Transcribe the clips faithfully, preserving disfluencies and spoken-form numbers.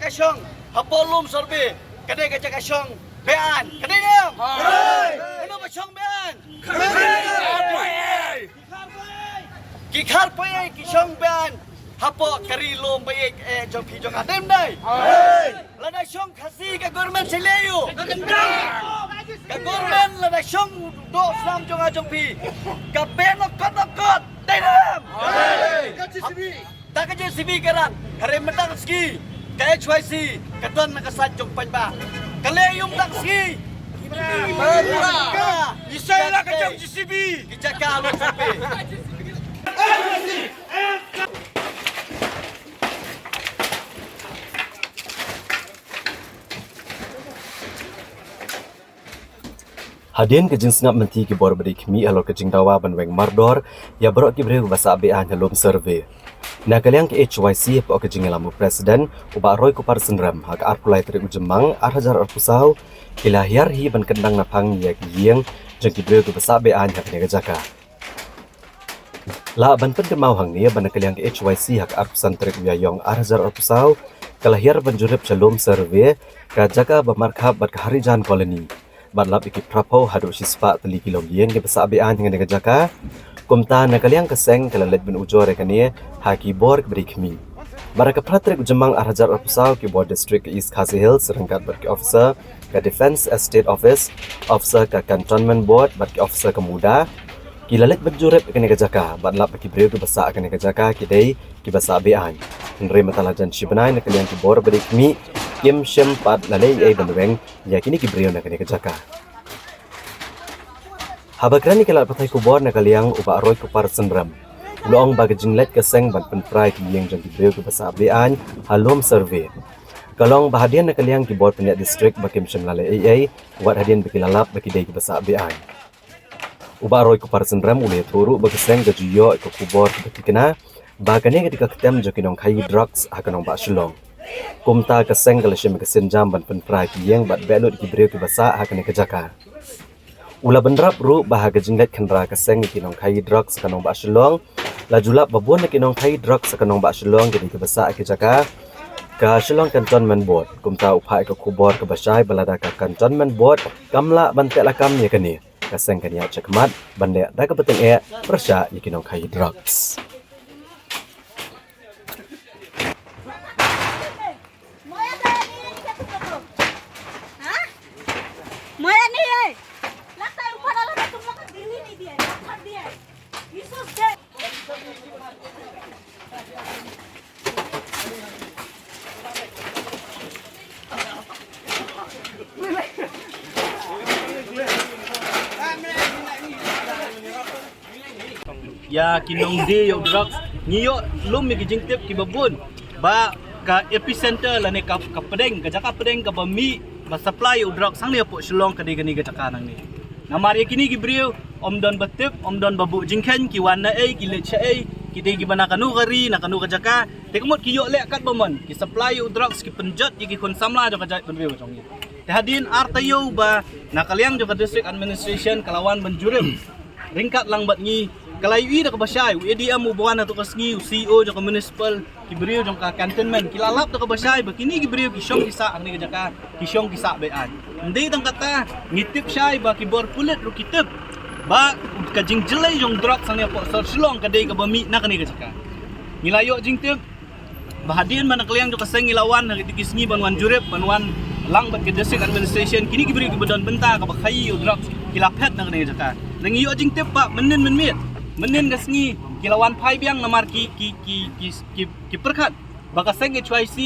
Ka shong hapoh Lum Survey ka dei ka jaka shong be-aiñ. Ka dei ne em? Hooid. Kano ba shong be-aiñ? Hooid. Ki Kharpei ki shong be-aiñ hapoh ka ri lum ba-ïeit eh jong phi jong nga, dei ne em? Hooid. Lada shong Khasi ka government sa leh aïu? Ka government lada shong doh snam jong nga jong phi, ka pynokot nokot, dei ne em? Hooid. Da ka J C B ka ran, hynrei mynta ka sngi ka H Y C ka don na ka sait jong paidbah. Ka leh aïu mynta ka sngi? Ka, isa la ka jong J C B. Ki jaka Lum Survey. Hadien ka jingsngap mynta ki bor ba dei khmih halor ka jingdawa ban weng mardor ïa baroh ki briew ba sah be-aiñ ha Lum Survey, na ka liang ka H Y C hapoh ka jingïalam u President u Bah Roycupar Synrem, ha ka arphew lai tarik u Jymmang ar hajar arphew saw, ki la hiar hi ban kyndang naphang ïa ki ïing jong ki briew kiba sah be-aiñ ha kane ka jaka. Lah ban pynkynmaw hangne ba na ka liang ka H Y C ha ka arphew san tarik u Ïaïong ar hajar arphew saw ka la hiar ban jurip sha Lum Survey, ka jaka ba markhap bad ka Harijan Colony, bad lap ïa ki phra phew haduh shispah tylli ki longïing kiba sah be-aiñ ha kane ka jaka. Kumta na ka liang ka seng ka la leit ban ujor ïa kane ha ki bor kiba dei khmih. Bad ha ka phra tarik u Jymmang ar hajar arphew saw, ki bor district ka East Khasi Hills ryngkat bad ki officer ka Defence Estate Office, officer ka Cantonment Board bad ki officer ka MUDA, ki la leit ban jurip ïa kane ka jaka bad lap ba ki briew kiba sah ha kane ka jaka ki dei kiba sah be-aiñ. Hynrei mynta la jan shi bnai na ka liang ki bor ba dei khmih kim shym pat la leh ei ei ban weng ïa kine ki briew na kane ka jaka. Haba kren ïa ki lad pathai khubor na ka liang u Bah Roycupar Synrem u la ong ba ka jingleit ka seng ban pynpra ïa ki ïing jong ki briew kiba sah be-aiñ ha Lum Survey ka long ba hadien na ka liang ki bor pynïaid district ba kim shym la leh ei ei, wat hadien ba ki la lap ba ki dei kiba sah be-aiñ. U Bah Roycupar Synrem u la ïathuh ruh ba ka seng ka ju ïoh ïa ka khubor kaba tikna ba kane ka dei ka ktem jong ki nongkhaïi drugs ha ka nongbah Shillong. Kumta ka seng ka la shim ïa ka sienjam ban pynpra ïa ki ïing bad beh lut ïa ki briew kiba sah ha kane ka jaka. U la bynrap ruh ba ha ka jingleit khynra ka seng ïa ki nongkhaïi drugs ha ka nongbah Shillong, la ju lap ba bun na ki nongkhaïi drugs ha ka nongbah Shillong ki dei kiba sah ha ki jaka ka Shillong Cantonment Board. Kumta u phah ïa ka khubor kaba shai ba lada ka Cantonment Board kam lah ban teh lakam ïa kane, ka seng kan ïaid shakhmat ban leh da kaba tyngeh pyrshah ïa ki nongkhaïi drugs. Ïa ki nongdie ïa u drugs ngi ïoh lum ïa ki jingtip kiba bun ba ka epicenter lane ka, ka pdeng, ka jaka pdeng kaba mih ba supply ïa u drugs hangne hapoh Shillong ka dei kane ka jaka nangne. Namar ïa kine ki briew ym don ba tip, ym don ba buh jingkheiñ, ki wan na ei, ki leit sha ei, ki dei kiba na kano ka ri, na kano ka jaka. Te ka mut ki ïoh leh katba mon, ki supply ïa u drugs, ki pynjot ïa ki khun samla jong ka jaitbynriew jong ngi. Te hadien ar taïew ba na ka liang jong ka District Administration ka la wan ban jurip ryngkat lang bad ngi, ka la ïohi da kaba shai, u A D M uba wan ha tu ka sngi, u C E O jong ka municipal, ki briew jong ka cantonment ki la lap da kaba shai ba kine ki briew ki shong ki sah ha kane ka jaka, ki shong ki sah be-aiñ. Ym dei tang kata, ngi tip shai ba ki bor pulit ruh ki tip ba ka jingjlei jong drugs hangne hapoh sor Shillong ka dei kaba mih na kane ka jaka. Ngi la ïoh jingtip ba hadien ba na ka liang jong ka seng ngi la wan ha kito ki sngi ban wan jurip, ban wan lang bad ka District Administration, kine ki briew kiba don bynta kaba khaïi ïa u drugs ki la phet na kane ka jaka. Ngi ïoh jingtip ba mynnin mynmiet, mynnin ka sngi ki la wan phai biang namar ki, ki, ki, ki, ki, ki pyrkhat ba ka seng H Y C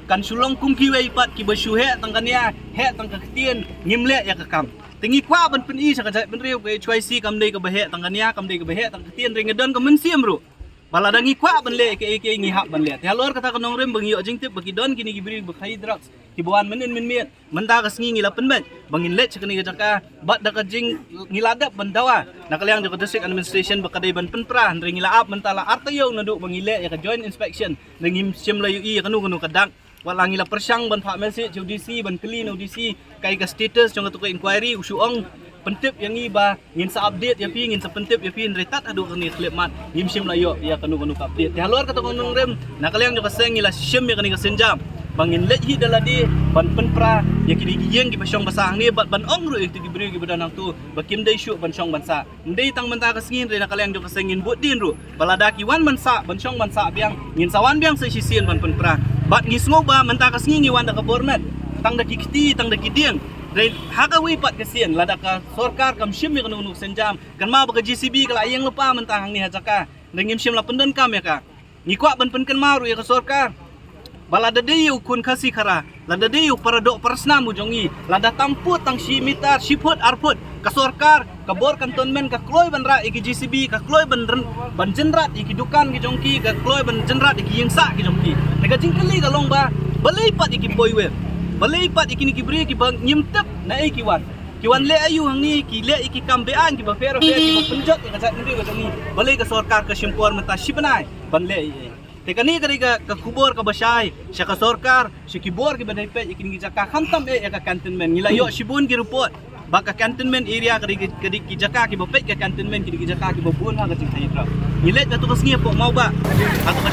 kan shu long kum kiwei pat kiba shu heh tang ka nia, heh tang ka ktien, ngim leh ïa ka kam. Te ngi kwah ban pyni sha ka jaitbynriew ka H Y C kam dei kaba heh tang ka nia, kam dei kaba heh tang ka ktien, te ngi don ka mynsiem ruh ba lada ngi kwah ban leh kaei kaei ngi hap ban leh. Te halor kata ka nongrim ba ngi ïoh jingtip ba ki don kine ki briew ba khaïi drugs kiba wan mynnin mynmiet, mynta ka sngi ngi la pynbeit ba ngin leit sha kane ka jaka bad da ka jing, ngi la dep ban dawa na ka liang jong ka District Administration ba ka dei ban pynpra, hynrei ngi la ap mynta la ar taïew naduh ba ngi leh ïa ka joint inspection, hynrei ngim shym la ïohi ïa kano kano ka dak. Wat la ngi la pyrshang ban phah message sha u D C, ban kylli na u D C kaei ka status jong katu ka inquiry, u shu ong pyntip ïa ngi ba ngin sa update ïa phi, ngin sa pyntip ïa phi, hynrei tad haduh kane ka khyllipmat ngim shym la ïoh ïa kano kano ka update. Te halor kata ka nongrim, na ka liang jong ka seng ngi la shim ïa kane ka sienjam ba ngin leit hi da lade ban pynpra ïa kine ki ïing kiba shong ba sah hangne bad ban ong ruh ïa kito ki briew kiba don hangto ba kim dei shuh ban shong ban sah. Ym dei tang mynta ka sngi, hynrei na ka liang jong ka seng ngin bud dien ruh ba lada ki wan ban sah, ban shong ban sah biang, ngin sa wan biang sa shisien ban pynpra. Bad ngi sngew ba mynta ka sngi ngi wan da ka bor met, tang da ki kti, tang da ki dieng. Hynrei ha kawei pat ka sien, lada ka sorkar kam shim ïa kano kano ka sienjam, kynmaw ba ka J C B ka la ïeng lypa mynta hangne ha jaka, hynrei ngim shym la pyndonkam ïa ka. Ngi kwah ban pynkynmaw ruh ïa ka sorkar ba lada dei u khun Khasi Khara, lada dei u paradoh parasnam u jong ngi, lada tam phut, tang shi mitar, shi phut, ar phut, ka sorkar, ka bor cantonment ka kloi ban rah ïa ki J C B, ka kloi ban ryn-, ban jynrat ïa ki dukan ki jong ki, ka kloi ban jynrat ïa ki ïing sah ki jong ki. Te ka jingkylli ka long ba balei pat ïa ki poiwer, balei pat ïa kine ki briew kiba ngim tip naei ki wan. Ki wan leh aïu hangne, ki leh ïa ki kam be-aiñ kiba pher pher kiba pynjot ïa ka jaitbynriew ka jong ngi. Balei ka sorkar ka shim por mynta shi bnai ban leh ei ei. Te kane ka dei ka, ka khubor kaba shai sha ka sorkar, sha ki bor kiba dei peit ïa kine ki jaka, khamtam eh ïa ka cantonment. Ngi la ïoh shibun ki report ba ka cantonment area ka dei ki, ka dei ki jaka kiba peit ka cantonment, ki dei ki jaka kiba bun ha ka jingkhang ïa ka. Ngi leit na tu ka sngi hapoh Mawbah, ha tu ka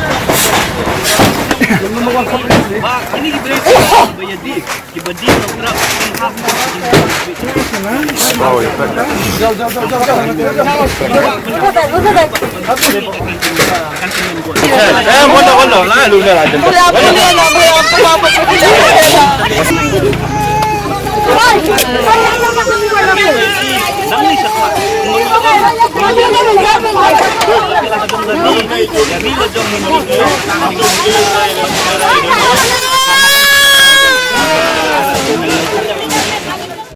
ba kine ki briew kiba ïa di.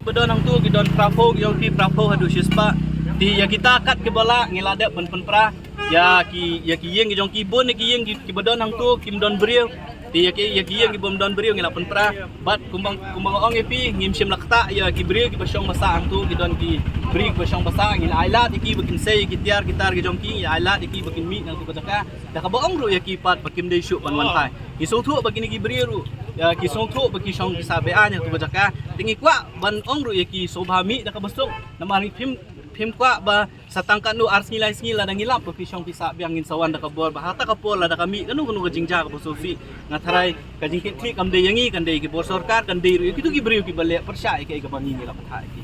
Ba don hangtu ki don phra phew, ki ong phi phra phew haduh shispah. Te ïa kita kat kiba lah ngi la dep ban pynpra ïa ki, ïa ki ïing ki jong ki, bun ïa ki ïing ki, kiba don hangtu kim don briew. Te ïa ki, ïa ki ïing ki bym don briew ngi la pynpra. Bad kumba, kumba nga ong ïa phi, ngim shym la ktah ïa ki briew kiba shong ba sah hangtu, ki don ki briew kiba shong ba sah, ngi la ailad ïa ki ba kin sei ïa ki tiar ki tar ki jong ki, ngi la ailad ïa ki ba kin mih na tu ka jaka. Da kaba ong ruh ïa ki pat ba kim dei shuh ban wan phai. Ngi sngewthuh ba kine ki briew ruh, ïa, ki sngewthuh ba ki shong ki sah be-aiñ ha tu ka jaka. Te ngi kwah ban ong ruh ïa ki sngewbha mih da kaba suk. Namar ngi phim, phim kwah ba sa tang katno ar sngi lai sngi lada ngi lap ba phi shong phi sah biang, ngin sa wan da ka bor ba ha kata ka por lada ka mih kano kano ka jingjia kaba sngewsih. Nga tharai ka jingkitkhlieh kam dei ïa ngi, kan dei ïa ki bor sorkar, kan dei ruh ïa kito ki briew kiba leh pyrshah ïa kaei kaba ngi ngi la pynthah ïa ki.